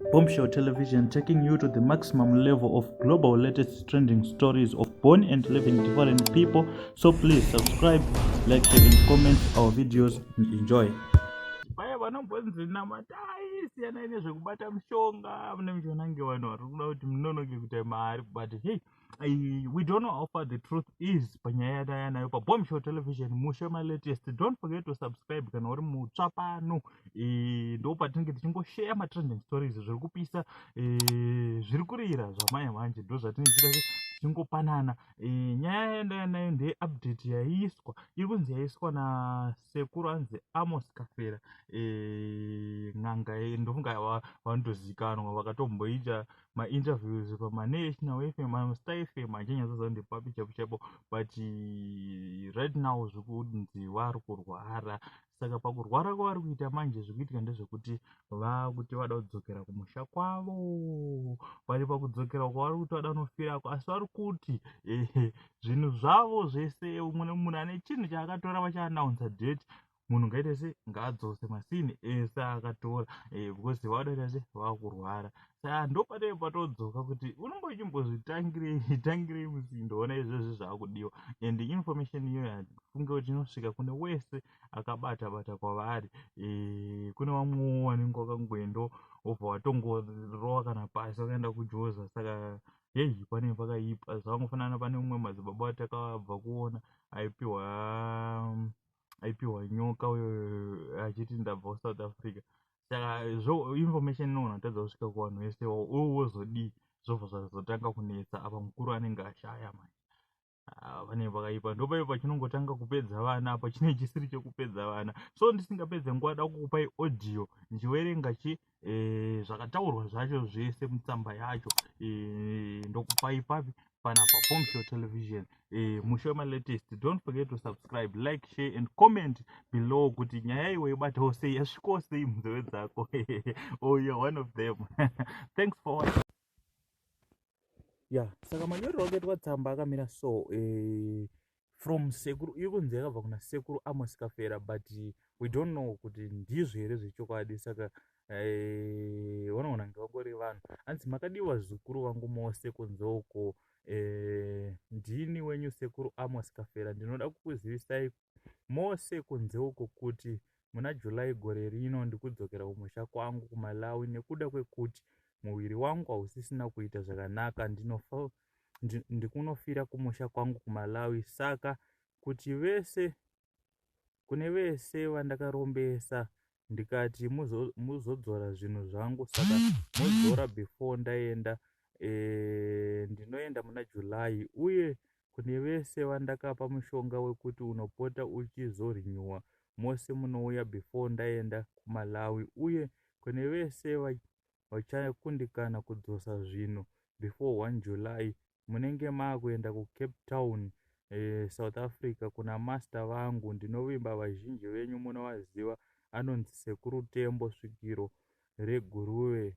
Bombshell Television, taking you to the maximum level of global latest trending stories of born and living different people. So please subscribe, like, share and comment our videos and enjoy. Vaya vanombonzi namatai, siyanai nezvekubata mushonga, mune muchionange vanhu vari kuda kuti munonoke kuita mari. But hey, we don't know how far the truth is panyaya yataya nayo paBombshell Television, mushe malatest. Don't forget to subscribe kana uri mutsva pano. Ndo patinenge tichingoshare matrending stories, zviri kupisa, zviri kurira zvamanje manje, ndo zvatinenge tichingopanana. Nyaya yandaya nayo ndeyeupdate yaiswa, iri kunzi yaiswa nasekuru anzi Amos Kafera, n'anga. Ndofunga vanotozikanwa, vakatomboita mainterviews pamaNational FM, maStar FM, achinyatsoziva ndepapi chaipo chaipo. But right now zvikunzi vari kurwara. Saka pakurwara kwavari kuita manje, zvikuitika ndezvekuti vakuti vada kudzokera kumusha kwavo. Vari pakudzokera kwavari kuti vada kunofirako, asi vari kuti zvinhu zvavo zvese, umwe nemunhu ane chinhu chaakatora, vachaannouncer date. Munhu ngaite se ngaadzose masini ese akatora, because vada kuita se vakurwara. Saka ndopatee patodzoka kuti unonge uchimbozvitangirei tangirei musindoona izvozvi zvaakudiwa. And information iyoyo handifunge kuti inosvika kune wese akabata bata kwavari. Kune vamwewo vanenge vakangoendawo, wobva watongorova kana pasi, vakaenda kujoza. Saka heyi, pane pakaipa. Zvakangofanana pane umwe madzibaba watakabva kuona aipiwa nyoka uyo achiti ndabva kuSouth Africa. Saka zvo information inogona kutadza kusvika kuvanhu vese. Uwo wozodii? Zvobva zvazotanga kunetsa apa mukuru anenge ashaya manje. Ah, pane pakaipa. Ndopaipo pachinongotanga kupedza vana apa, chine chisiri chekupedza vana. So ndisingapedze nguva, da kukupai audio ndichiverenga chi zvakataurwa zvacho zvese mutsamba yacho. Ndokupai papi? Panapa Bombshell Television, mushe wemalatest. Don't forget to subscribe, like, share and comment below kuti nyaya iwe ibatawo sei, yasvikawo sei munzeve dzako, or you're one of them. Thanks for watching. Yeah, saka manyorero akaitwa tsamba akamira so. From sekuru, iri kunzi yakabva kuna Sekuru Amos Kafera, but we don't know kuti ndizvo here zvechokwadi. Saka vanoona kunge vangori vanhu. Hanzi, "Makadiwa zukuru vangu mose kunze uko. Ndini wenyu Sekuru Amos Kafera. Ndinoda kukuzivisai mose kunze uko kuti muna July gore rino ndikudzokera kumusha kwangu kuMalawi nekuda kwekuti muviri wangu hausisina kuita zvakanaka. Ndikunofira kumusha kwangu kuMalawi. Saka kuti vese, kune vese vandakarombesa ndikati muzodzora zvinhu zvangu, saka modzora before ndaenda. Ndinoenda muna July. Uye kune vese vandakapa mushonga wekuti unopota uchizorenewa, mose munouya before ndaenda kuMalawi. Uye kune vese vachakundikana kudzosa zvinhu before 1 July, munenge maakuenda kuCape Town, South Africa, kuna master vangu. Ndinovimba vazhinji venyu munovaziva, anonzi Sekuru Tembo, svikiro reGuruve.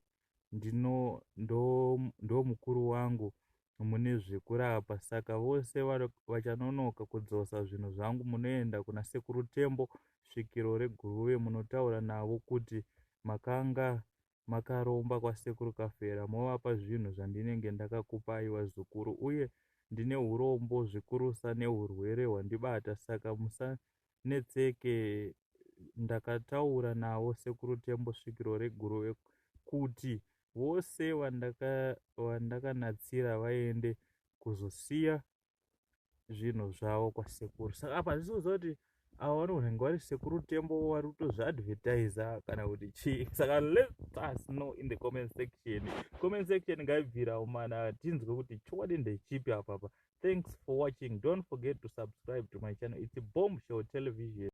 Ndino ndo mukuru wangu mune zvekurapa. Saka vose vachanonoka kudzosa zvinhu zvangu, munoenda kuna Sekuru Tembo, svikiro reGuruve, munotaura navo kuti makanga makaromba kwaSekuru Kafera, movapa zvinhu zvandinenge ndakakupai vazukuru. Uye ndine urombo zvikurusa neurwere hwandibata, saka musanetseke. Ndakataura navo Sekuru Tembo, svikiro reGuruve, kuti vose vandakanatsira vaende kuzosiya zvinhu zvavo kwasekuru." Saka apa handisi kuziva kuti ava vanogona kunge vari Sekuru Tembo vari kutozviadvertisa kana kuti chii. Saka let us know in the comment section. Comment section ngaibvira mana, tinzwe kuti chokwadi ndechipi apapa. Thanks for watching. Don't forget to subscribe to my channel. It's Bombshell Television.